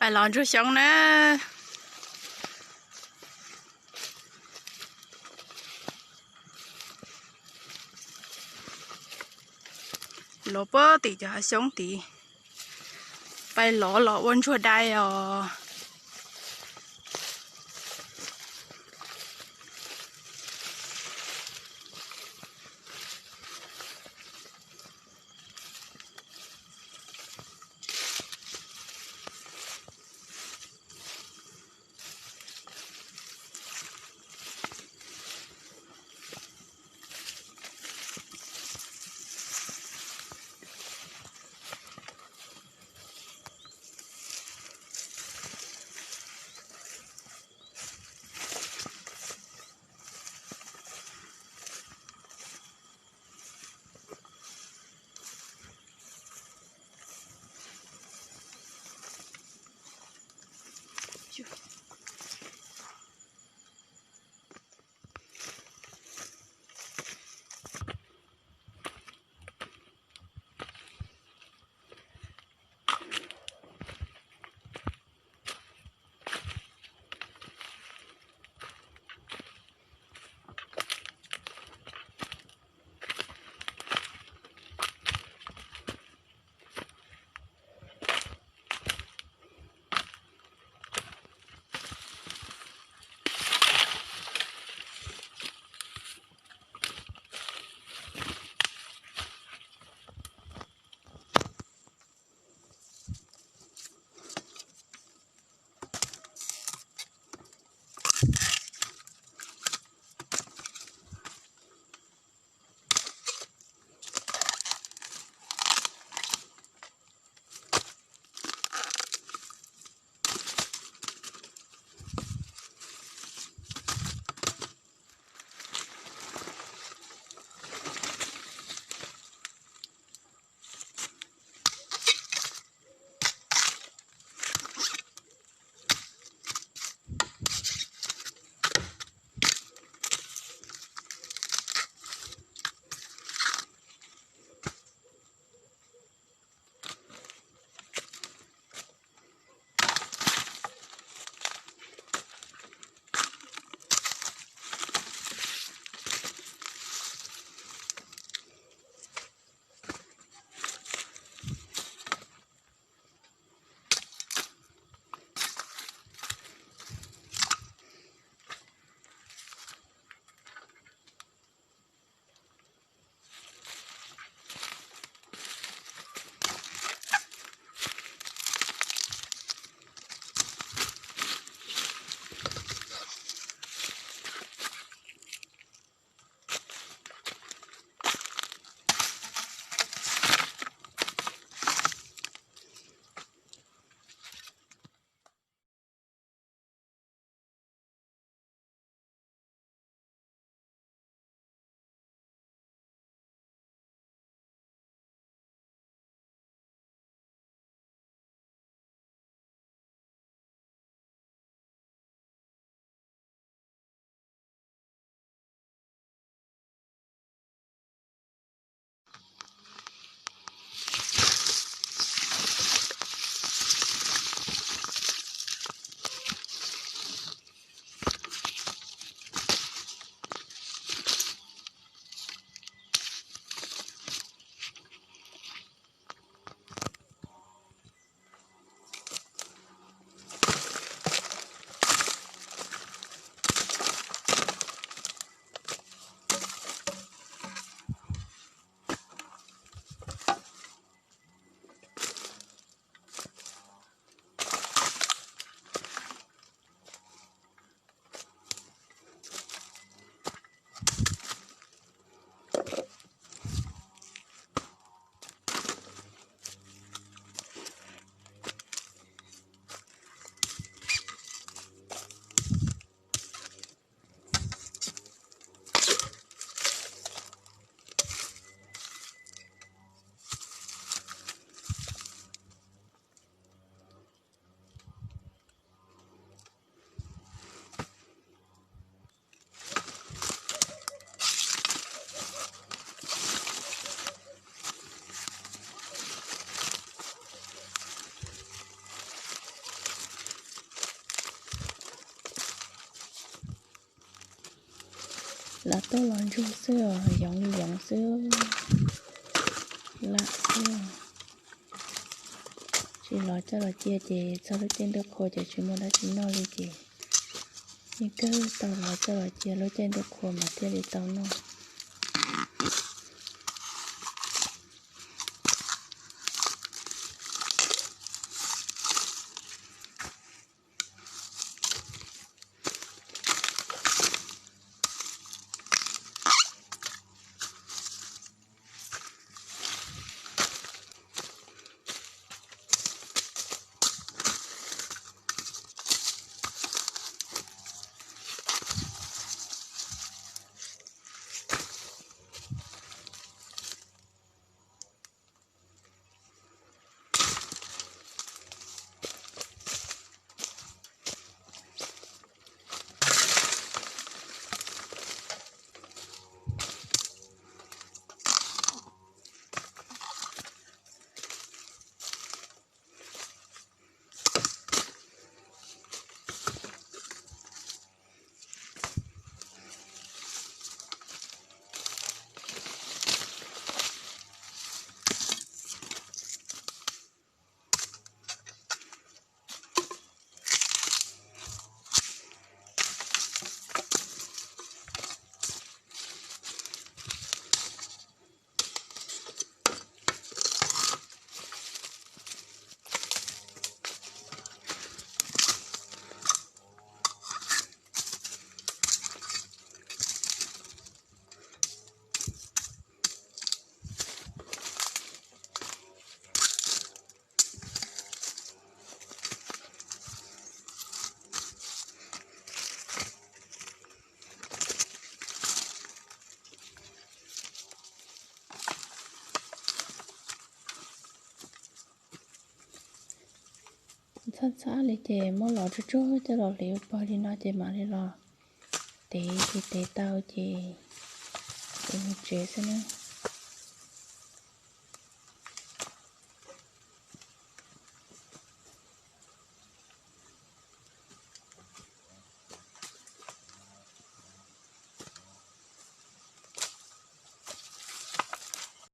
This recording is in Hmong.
Pais los ntsuag xyoob na. Los puag tim cov hav xyoob tid, pais lov los ua ntsuag dai os. Tuaj los ntsug xwb os, yoov li yoov xwb, lam xwb. Tsis los coj los cia ces txog lub caij ntuj qhua ces tsis muaj dab tsi noj li ces yeej kawg tau los coj los cia lub caij ntuj qhua mas thiaj li tau noj. Txhob txhob li ces muab los tsuag tsuag coj los hliv ua pog li no ces mam li los tev, ces tev tau ces mus tsev xwb na.